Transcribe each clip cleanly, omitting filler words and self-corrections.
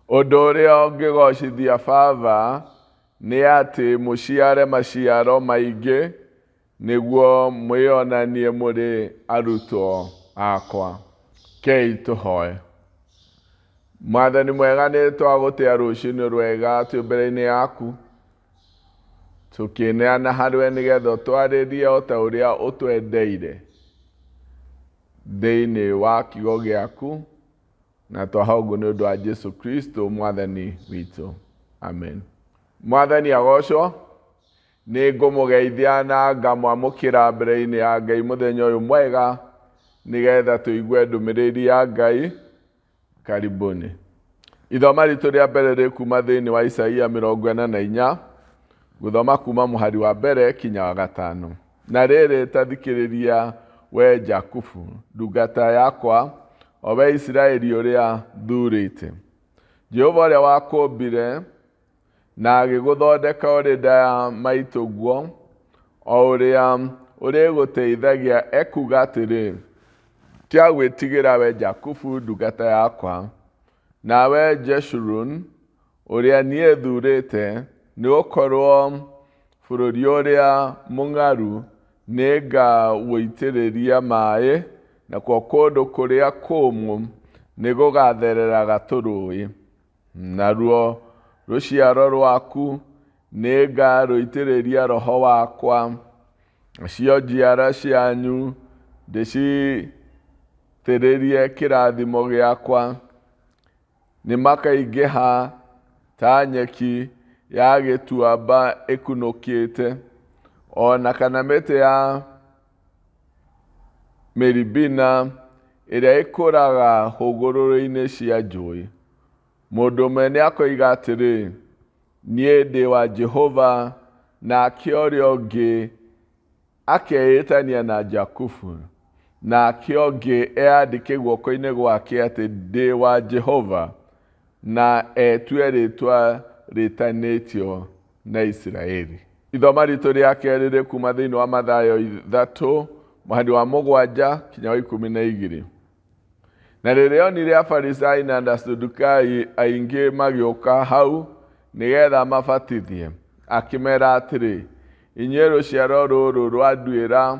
Ũndũ ũrĩa ũngĩgocithia Baba nĩ atĩ mũciare maciaro maingĩ nĩguo mwĩonanie mũrĩ arutwo akwa. Kei tũhoe. Mwathani mwega nĩ twagũtĩa rũcinĩ rwega twĩ mbere-inĩ yaku tũkĩneana harĩ we nĩgetha ũtwarĩrie o ta ũrĩa ũtwendeire thĩinĩ wa kiugo gĩaku na twaha ũguo nĩ ũndũ wa Jesu Kristo mwathani witũ, amen. Mwathani agocwo. Nĩ ngũmũgeithia na ngamwamũkĩra mbere-inĩ ya Ngai mũthenya ũyũ mwega nĩgetha tũigue ndũmĩrĩri ya Ngai. Karibuni. Ithoma ritũ rĩa mbere rĩ kuma thĩinĩ wa Isaia 44, gũthoma kuma mũhari wa mbere kinya wa gatano. Na rĩrĩ, ta thikĩrĩria wee Jakubu, ndungata yakwa, o wee Isiraeli ũrĩa thuurĩte. Jehova ũrĩa wakũũmbire na agĩgũthondeka ũrĩ nda ya maitũguo, o ũrĩa ũrĩgũteithagia ekuuga atĩrĩ, Tiga gwĩtigĩra wee Jakubu ndungata yakwa, nawe Jeshurun ũrĩa niĩ thuurĩte, nĩgũkorwo bũrũri ũrĩa mũng'aru nĩngawũitĩrĩria maaĩ, nakuo kũndũ kũrĩa kũũmũ nĩgũgathereraga tũrũũĩ. Naruo rũciaro rwaku nĩngarũitĩrĩria roho wakwa, nacio njiara cianyu ndĩcitĩrĩrie kĩrathimo gĩakwa. Nĩmakaingĩha ta nyeki ya gĩtuamba ĩkunũkĩte, o na kana mĩtĩ ya mĩribina ĩrĩa ĩkũraga hũgũrũrũ-inĩ cia njũĩ. Mũndũ ũmwe nĩakoiga atĩrĩ, Niĩ ndĩ wa Jehova, nake ũrĩa ũngĩ akeĩtania na Jakubu, nake ũngĩ eandĩke guoko-inĩ gwake atĩ ndĩ wa Jehova, na etue rĩĩtwa rĩtanĩtio na Isiraeli. Ithoma ritũ rĩa kerĩ rĩ kuma thĩinĩ wa Mathayo 3 mũhari wa 7 kinya wa 12. Na rĩrĩa onire Afarisai na Asadukai aingĩ magĩũka hau nĩgetha amabatithie, akĩmera atĩrĩ, Inyuĩ rũciaro rũrũ rwa nduĩra,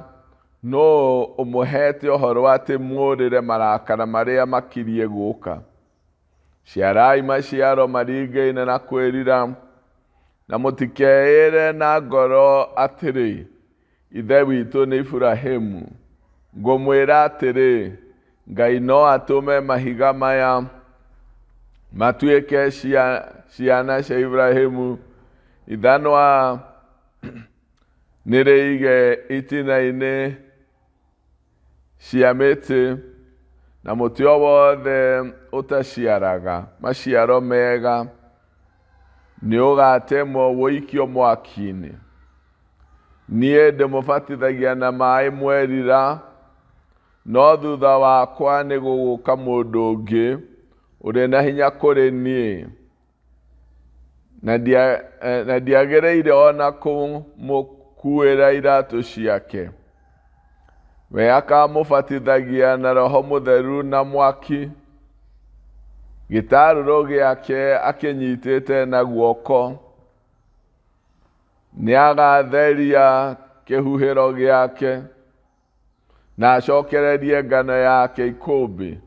nũũ ũmũheete ũhoro atĩ mũũrĩre marakara marĩa makiriĩ gũũka? Ciarai maciaro maringaine na kwĩrira, na mũtikeĩre na ngoro atĩrĩ, Ithe witũ nĩ Iburahimu. Ngũmwĩra atĩrĩ, Ngai no atũme mahiga maya matuĩke ciana cia Iburahimu. Ithanwa nĩrĩige itina-inĩ cia mĩtĩ, na mũtĩ o wothe ũtaciaraga maciaro mega nĩũgatemwo ũikio mwaki-inĩ. Niĩ ndĩmũbatithagia na maĩ mwerira, no thutha wakwa nĩgũgũka mũndũ ũngĩ ũrĩ na hinya kũrĩ niĩ, na ndiagĩrĩire o na kũmũkuĩra iratũ ciake. We akamũbatithagia na Roho Mũtheru na mwaki, gĩtarũrũ gĩake akĩnyitĩte na guoko, nĩagatheria kĩhuhĩro gĩake na acokererie ngano yake ikũmbĩ,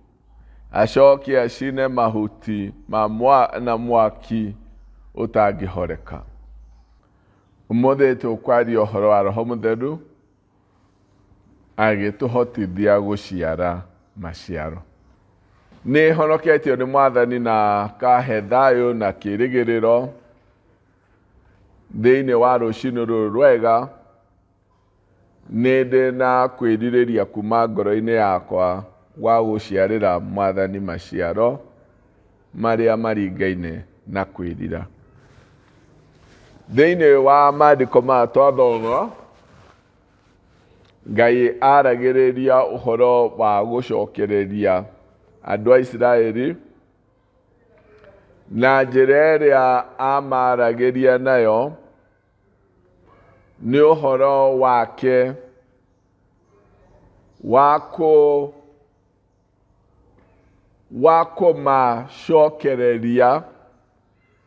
acoke acine mahuti ma mwa, na mwaki ũtangĩhoreka. Ũmũthĩ tũkwaria ũhoro wa Roho Mũtheru agĩtũhotithia gũciara maciaro. Nĩ honoketio nĩ Mwathani na kahe thayũ na kĩrĩgĩrĩro thĩinĩ wa rũcinĩ rũrũ rwega. Nĩ ndĩ na kwĩrirĩria kuma ngoro-inĩ yakwa gwa gũciarĩra Mwathani maciaro marĩa maringaine na kwĩrira. Thĩinĩ wa maandĩko maya twathoma, Ngai aragĩrĩria ũhoro wa gũcokereria andũ a Isiraeli na njĩra ĩrĩa amaragĩria nayo nĩ ũhoro wake wa wa kũmacokereria,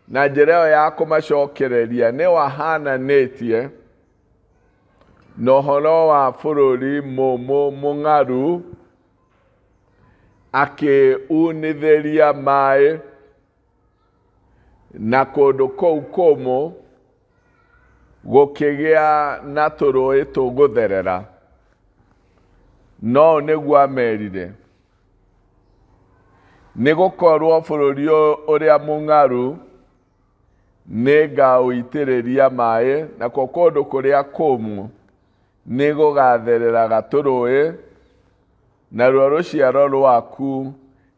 na njĩra ĩyo ya kũmacokereria nĩ wahananĩtie na ũhoro wa bũrũri mũmũ mũng'aru, akĩunithĩria maĩ na kũndũ kũu kũmũ gũkĩgĩa na tũrũĩ tũgũtherera. No nĩguo amerire, nĩ gũkorwo bũrũri ũrĩa mũng'aru nĩ ngaũitĩrĩria maĩ, nakuo kũndũ kũrĩa kũmũ nĩ gũgathereraga tũrũĩ, naruo rũciaro rwaku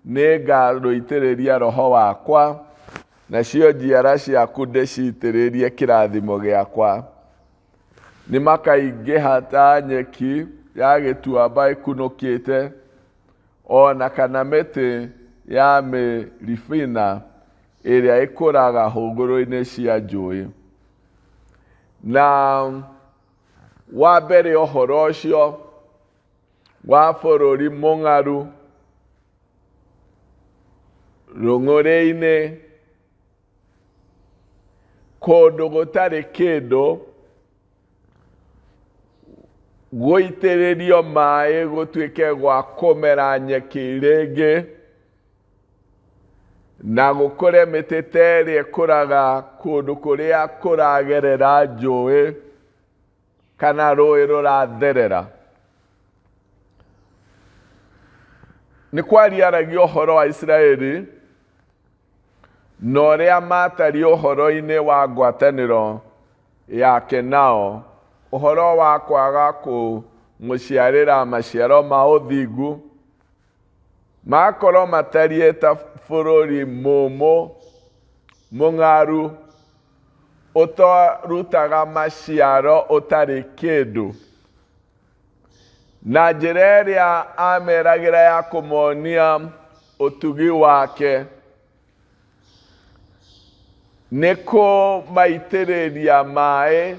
nĩ ngarũitĩrĩria roho wakwa, nacio njiara ciaku ndĩciitĩrĩrie kĩrathimo gĩakwa. Nĩ makaingĩha ta nyeki ya gĩtuamba ĩkunũkĩte, o na kana mĩtĩ ya mĩribina ĩrĩa ĩkũraga hũgũrũrũ-inĩ cia njũĩ. Na wa mbere ũhoro ũcio wa bũrũri mũng'aru rũng'ũrĩ-inĩ kũndũ gũtarĩ kĩndũ gũitĩrĩrio maĩ gũtuĩke gwa kũmera nyeki rĩngĩ na gũkũre mĩtĩ ta ĩrĩa ĩkũraga kũndũ kũrĩa kũragerera njũĩ kana rũĩ rũratherera. Nĩ kwaria aragia ũhoro wa Isiraeli na ũrĩa maatariĩ ũhoro-inĩ wa ngwatanĩro yake nao, ũhoro wa kwaga kũmũciarĩra maciaro ma ũthingu, magakorwo matariĩ ta bũrũri mũũmũ, mũng'aru, ũtarutaga maciaro ũtarĩ kĩndũ. Na njĩra ĩrĩa ameragĩra ya kũmonia ũtugi wake nĩ kũmaitĩrĩria maĩ,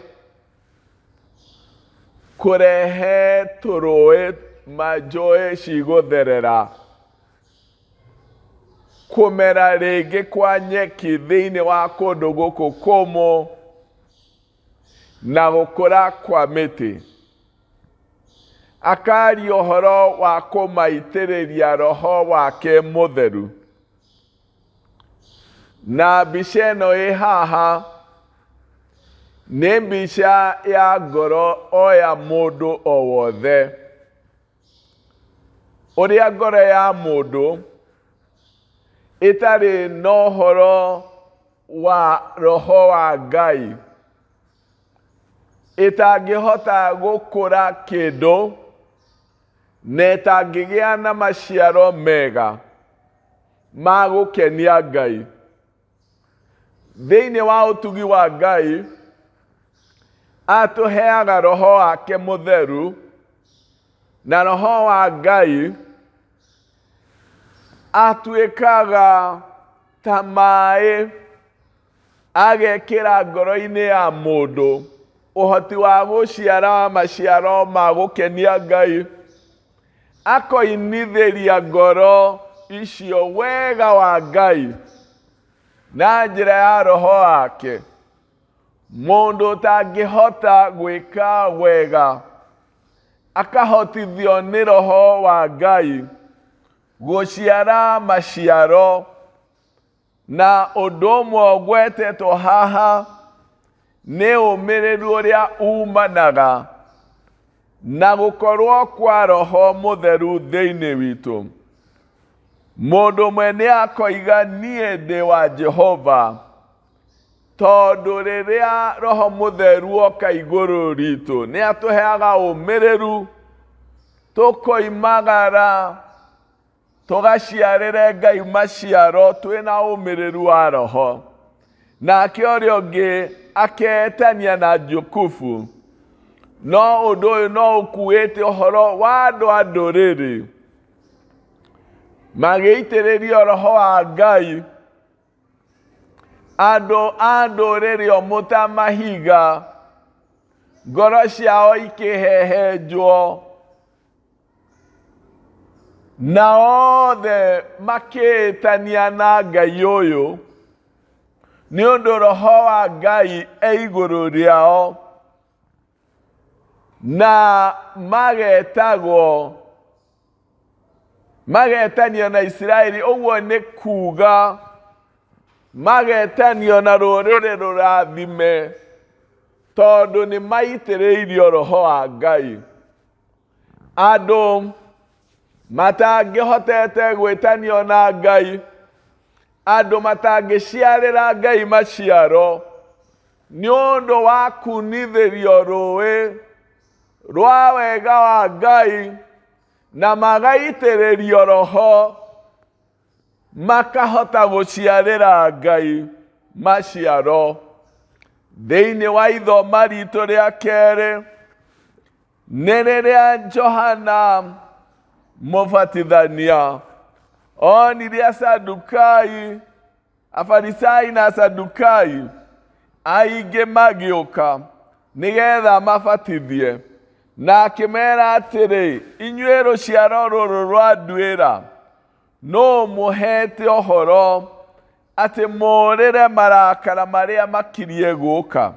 kũrehe tũrũĩ njũĩ cigũtherera, kũmera rĩngĩ kwa nyeki thĩinĩ wa kũndũ gũkũ kũmũ na gũkũra kwa mĩtĩ. Akaria ũhoro wa kũmaitĩrĩria roho wake mũtheru. Na mbica ĩno ĩ haha nĩ mbica ya ngoro o ya mũndũ o wothe. Ũrĩa ngoro ya mũndũ ĩtarĩ na ũhoro wa roho wa Ngai ĩtangĩhota gũkũra kĩndũ na ĩtangĩgĩa na maciaro mega ma gũkenia Ngai. Thĩinĩ wa ũtugi wa Ngai atũheaga roho wake mũtheru, na roho wa Ngai atuĩkaga ta maĩ agekĩra ngoro-inĩ ya mũndũ ũhoti wa gũciara maciaro ma gũkenia Ngai, akoinithĩria ngoro icio wega wa Ngai na njĩra ya roho wake. Mũndũ ũtangĩhota gwĩka wega akahotithio nĩ roho wa Ngai gũciara maciaro. Na ũndũ ũmwe ũgwetetwo haha nĩ ũmĩrĩru ũrĩa umanaga na gũkorwo kwa roho mũtheru thĩinĩ witũ. Mũndũ ũmwe nĩ akoiga niĩ ndĩ wa Jehova, tondũ rĩrĩa roho mũtheru oka igũrũ ritũ nĩ atũheaga ũmĩrĩru, tũkoimagara tũgaciarĩre Ngai maciaro twĩna ũmĩrĩru wa roho. Nake ũrĩa ũngĩ aketania na Jukufu. No ũndũ ũyũ no ũkuĩte ũhoro wa andũ a ndũrĩrĩ magĩitĩrĩrio roho wa Ngai, andũ a ndũrĩrĩ omũ ta mahiga, ngoro ciao ikĩhehenjwo. Na othe makĩĩtania na Ngai ũyũ, nĩ ũndũ Roho wa Ngai e igũrũ rĩao, na magetagwo magetanio na Isiraeli, ũguo nĩ kuga magetanio na rũrĩrĩ rũrathime, tondũ nĩ maitĩrĩirio Roho wa Ngai. Andũ matangĩhotete gwĩtanio na Ngai, andũ matangĩciarĩra Ngai maciaro, nĩ ũndũ wa kunithĩrio rũĩ rwa wega wa Ngai na magaitĩrĩrio Roho, makahota gũciarĩra Ngai maciaro. Thĩinĩ wa ithoma ritũ rĩa kerĩ, nĩ rĩrĩa Johana Mũbatithania onire Asadukai, Afarisai na Asadukai aingĩ magĩũka nĩgetha mabatithie, na akĩmera atĩrĩ, inyuĩ rũciaro rũrũ rwa nduĩra, nũũ mũhete ũhoro atĩ mũũrĩre marakara marĩa makirie gũũka?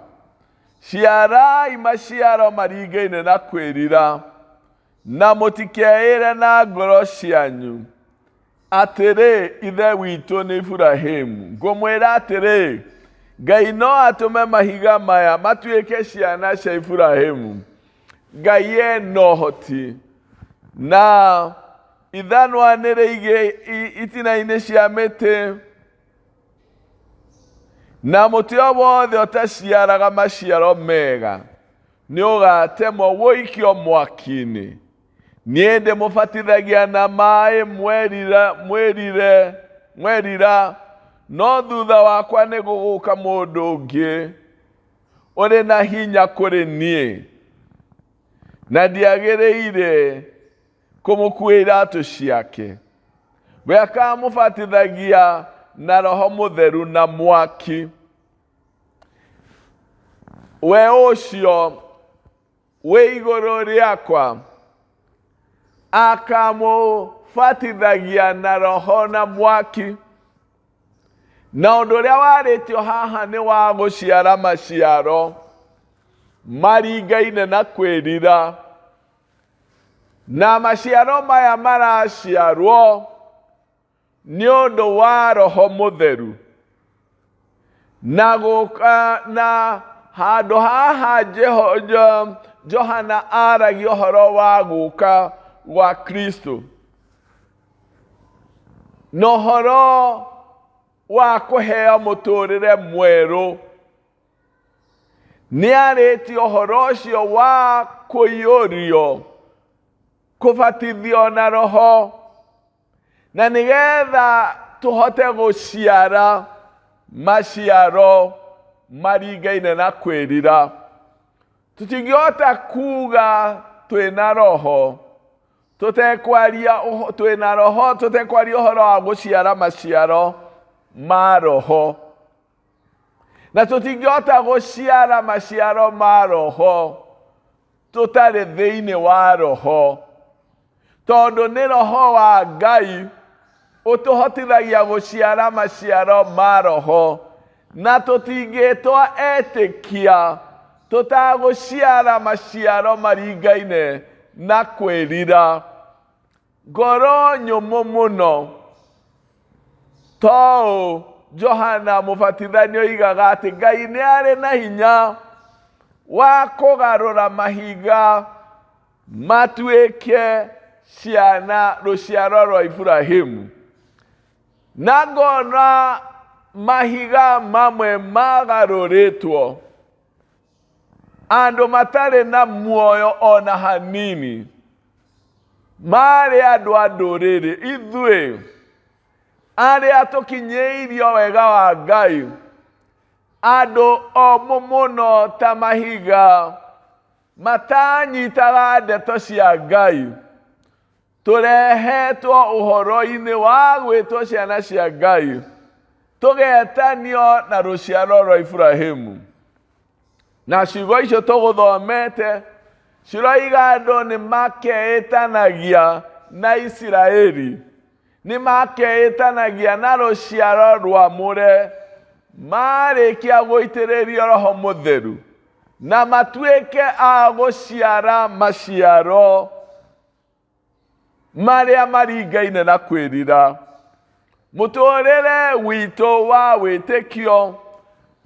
Ciarai maciaro maringaine na kwĩrira, na mũtikeĩre na ngoro cianyu atĩrĩ, Ithe witũ nĩ Iburahĩmu. Ngũmwĩra atĩrĩ, Ngai no atũme mahiga maya matuĩke ciana cia Iburahĩmu. Ngai ena ũhoti na ithanwa nĩ rĩige itina-inĩ cia mĩtĩ, na mũtĩ o wothe ũtaciaraga maciaro mega nĩ ũgatemwo ũikio mwaki-inĩ. Niĩ ndĩmũbatithagia na maĩ mwerira, mwĩrire, mwerira, no thutha wakwa nĩ gũgũka mũndũ ũngĩ ũrĩ na hinya kũrĩ niĩ, na ndiagĩrĩire kũmũkuĩa iratũ ciake. We akamũbatithagia na Roho Mũtheru na mwaki. We ũcio wĩ igũrũ rĩakwa akamũbatithagia na Roho na mwaki. Na ũndũ ũrĩa warĩtio haha nĩ wa gũciara maciaro maringaine na kwĩrira. Na maciaro maya maraciarwo nĩ ũndũ wa Roho Mũtheru. Na gũka na handũ haha Johana aragia ũhoro wa gũka gwa Kristo na ũhoro wa kũheo mũtũrĩre mwerũ. Nĩ arĩtie ũhoro ũcio wa kũiyũrio, kũbatithio na Roho, na nĩgetha tũhote gũciara maciaro maringaine na kwĩrira. Tũtingĩhota kuga twĩna Roho tũtekwaria twĩna Roho tũtekwaria ũhoro wa gũciara maciaro ma Roho. Na tũtingĩhota gũciara maciaro ma Roho tũtarĩ thĩinĩ wa Roho, tondũ nĩ Roho wa Ngai ũtũhotithagia gũciara maciaro ma Roho, na tũtingĩtwa etĩkia tũtagũciara maciaro maringaine na kwĩrira. Ngoro nyũmũ mũno. Toũ Johana Mũbatithania oigaga atĩ Ngai nĩ arĩ na hinya wa kũgarũra mahiga matuĩke ciana rũciaro rwa Iburahimu. Na ngona mahiga mamwe magarũrĩtwo andũ matarĩ na muoyo ona hanini, marĩ andũ a ndũrĩrĩ. Ithuĩ arĩa tũkinyĩirio wega wa Ngai, andũ omũ mũno ta mahiga matanyitaga ndeto cia Ngai, tũrehetwo ũhoro-inĩ wa gwĩtwo ciana cia Ngai, tũgetanio na rũciaro rwa Iburahimu. Na ciugo icio tũgũthomete ciroiga andũ nĩ makeĩtanagia na Isiraeli nĩ makeĩtanagia na rũciaro rwamũre marĩkia gũitĩrĩrio roho mũtheru na matuĩke a gũciara maciaro marĩa maringaine na kwĩrira. Mũtũrĩre witũ wa wĩtĩkio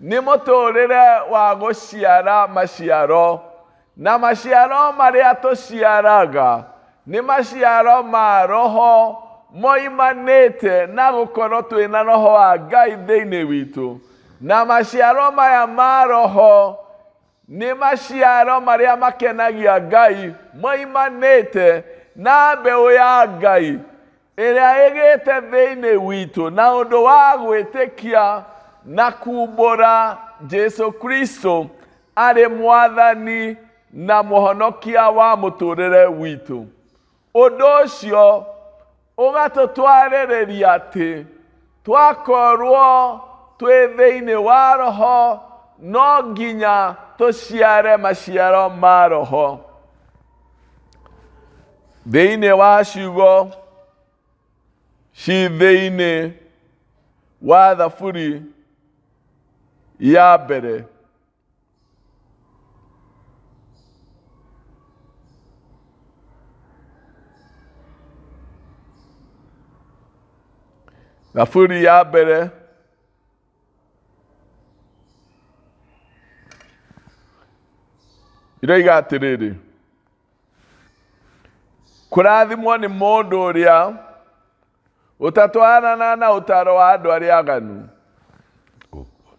nĩ mũtũrĩre wa gũciara maciaro, na maciaro marĩa tũciaraga nĩ maciaro ma roho moimanĩte na gũkorwo twĩna roho wa Ngai thĩinĩ witũ. Na maciaro maya ma roho nĩ maciaro marĩa makenagia Ngai moimanĩte na mbeũ ya Ngai ĩrĩa ĩgĩte thĩinĩ witũ na ũndũ wa gwĩtĩkia na kumbũra Jesu Kristo arĩ mwathani na mũhonokia wa mũtũrĩre witũ. Ũndũ ũcio ũgatũtwarĩrĩria atĩ twakorwo twĩ thĩinĩ wa roho no nginya tũciare maciaro ma roho. Thĩinĩ wa ciugo ci thĩinĩ wa Thaburi ya mbere Thaburi ya mbere iroiga atĩrĩrĩ, kũrathimwo nĩ mũndũ ũrĩa ũtatwarana na ũtaaro wa andũ arĩa aganu,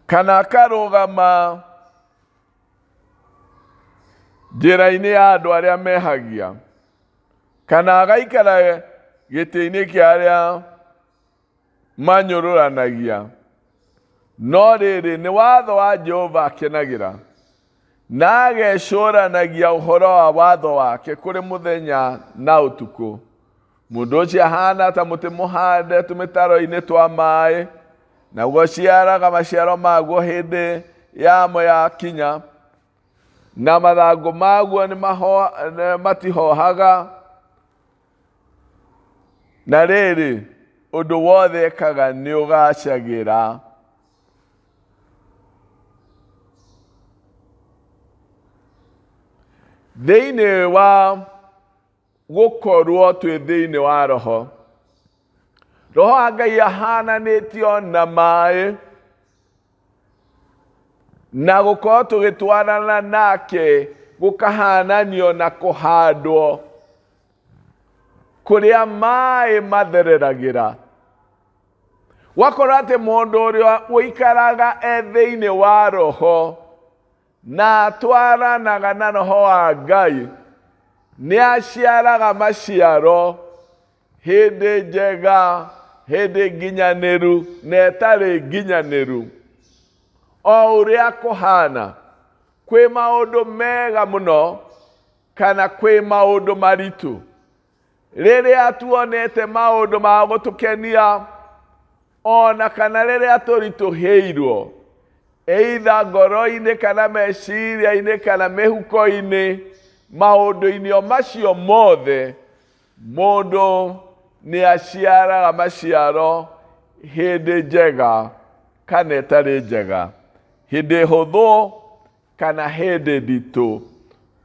kana akarũgama njĩra-inĩ ya andũ arĩa mehagia, kana agaikara gĩtĩ-inĩ kĩa arĩa manyũrũranagia. No rĩrĩ, nĩ watho wa Jehova akenagĩra, na agecũranagia ũhoro wa watho wake kũrĩ mũthenya na ũtukũ. Mũndũ ũcio ahana ta mũtĩ mũhande tũmĩtaro-inĩ twa maĩ, naguo ũciaraga maciaro maguo hĩndĩ yamo yakinya, na mathangũ maguo nĩ matihohaga. Na rĩrĩ, ũndũ wothe ekaga nĩ ũgacagĩra. Thĩinĩ wa gũkorwo twĩ thĩinĩ wa roho, roho wa Ngai ahananĩtio na maĩ, na gũkorwo tũgĩtwarana nake gũkahananio na kũhandwo kũrĩa maĩ mathereragĩra. Gwakorwo atĩ mũndũ ũrĩa ũikaraga e thĩinĩ wa roho na atwaranaga na roho wa Ngai nĩ aciaraga maciaro hĩndĩ njega, hĩndĩ nginyanĩru na ĩtarĩ nginyanĩru. O ũrĩa kũhana, kwĩ maũndũ mega mũno kana kwĩ maũndũ maritũ. Rĩrĩa tuonete maũndũ ma gũtũkenia ona kana rĩrĩa tũritũhĩirwo, either ngoro-inĩ kana meciria-inĩ kana mĩhuko-inĩ, maũndũ-inĩ o macio mothe, mũndũ nĩ aciaraga maciaro hĩndĩ njega kana ĩtarĩ njega, hĩndĩ hũthũ kana hĩndĩ nditũ,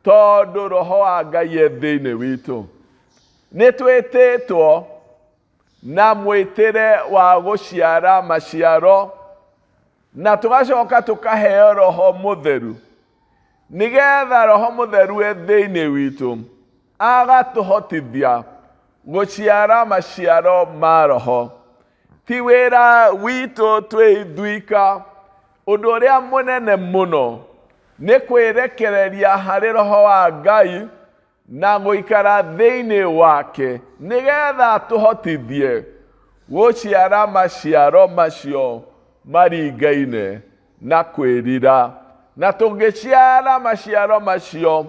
tondũ roho wa Ngai e thĩinĩ witũ. Nĩ twĩtĩtwo na mwĩtĩre wa gũciara maciaro, na tũgacoka tũkaheo roho mũtheru, nĩgetha roho mũtheru e thĩinĩ witũ agatũhotithia gũciara maciaro ma roho. Ti wĩra witũ twĩ ithuika, ũndũ ũrĩa mũnene mũno nĩ kwĩrekereria harĩ roho wa Ngai na gũikara thĩinĩ wake, nĩgetha tũhotithie gũciara maciaro macio maringaine na kwĩrira. Na tũngĩciara maciaro macio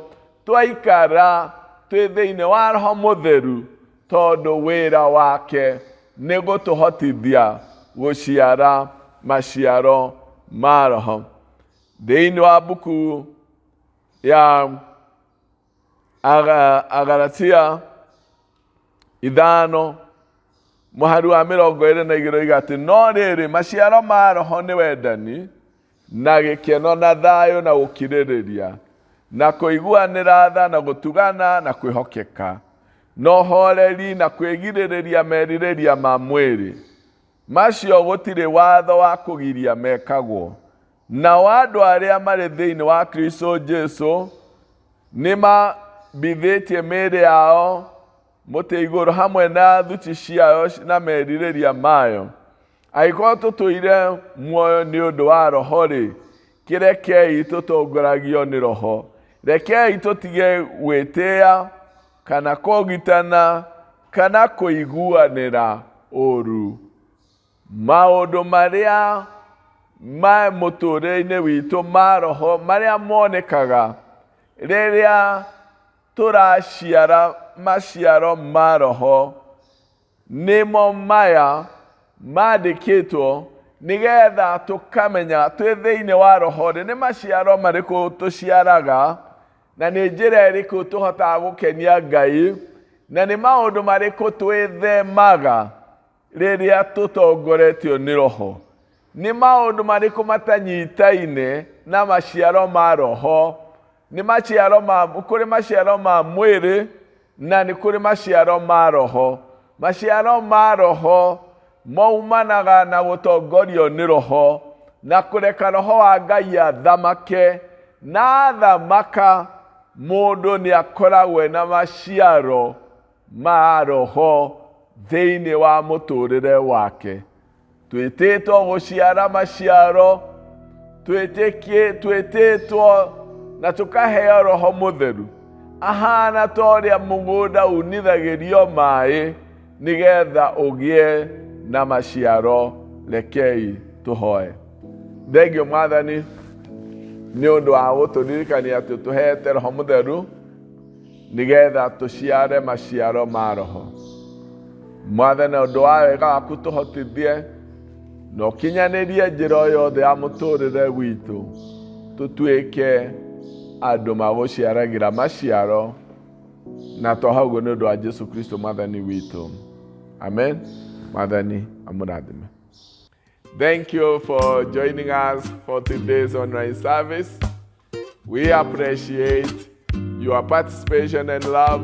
twaikara twĩ thĩinĩ wa roho mũtheru, tondũ wĩra wake nĩ gũtũhotithia gũciara maciaro ma roho. Thĩinĩ wa mbuku ya Agalatia 5 mũhari wa 22 oiga atĩ no rĩrĩ maciaro ma roho nĩ wendani na gĩkeno na thayũ na gũkirĩrĩria na kũiguanĩra tha na gũtugana na kwĩhokeka na ũhoreri na kwĩgirĩrĩria merirĩria ma mwĩrĩ. Macio gũtirĩ watho wa kũgiria mekagwo. Nao andũ arĩa marĩ thĩinĩ wa Kristo Jesu nĩ mambithĩtie mĩĩrĩ yao mũtĩ igũrũ hamwe na thuti ciayo na merirĩria mayo. Angĩkorwo tũtũire muoyo nĩ ũndũ wa roho-rĩ, kĩrekei tũtongoragio nĩ roho. Rekei tũtige gwĩtĩa kana kũgitana kana kũiguanĩra ũru. Maũndũ marĩa ma mũtũrĩre-inĩ witũ ma roho marĩa monekaga rĩrĩa tũraciara maciaro ma roho nĩmo maya mandĩkĩtwo nĩgetha tũkamenya twĩ thĩinĩ wa roho rĩ nĩ maciaro marĩkũ tũciaraga na nĩ njĩra ĩrĩkũ tũhotaga gũkenia Ngai na nĩ maũndũ marĩkũ twĩthemaga rĩrĩa tũtongoretio nĩ roho. Nĩ maũndũ marĩkũ matanyitaine na maciaro ma roho. Nĩ maciaro ma kũrĩ maciaro ma mwĩrĩ na nĩ kũrĩ maciaro ma roho. Maciaro ma roho maumanaga na gũtongorio nĩ roho na kũreka roho wa Ngai athamake na athamaka mũndũ nĩ akoragwo na maciaro ma roho thĩinĩ wa mũtũrĩre wake. Twĩtĩtwo gũciara maciaro, twĩtĩtwo na tũkaheo roho mũtheru ahana ta ũrĩa mũgũnda unithagĩrio maĩ nĩgetha ũgĩe na maciaro. Rekei tũhoe. Thengio Mwathani nĩ ũndũ wa gũtũririkania atĩ ũtũhete roho mũtheru nĩgetha tũciare maciaro ma roho. Mwathani, ũndũ wa wega waku tũhotithie na ũkinyanĩrie njĩra o yothe ya mũtũrĩre witũ, tũtuĩke andũ magũciaragĩra maciaro na twaha ũguo nĩ ũndũ wa Jesu Kristo Mwathani witũ. Amen. Mwathani amũrathime. Thank you for joining us for today's online service. We appreciate your participation and love.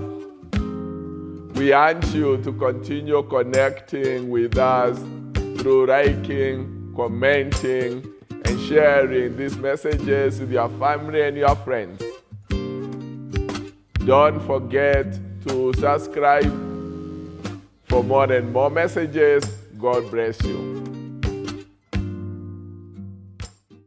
We urge you to continue connecting with us through liking, commenting, and sharing these messages with your family and your friends. Don't forget to subscribe for more and more messages. God bless you.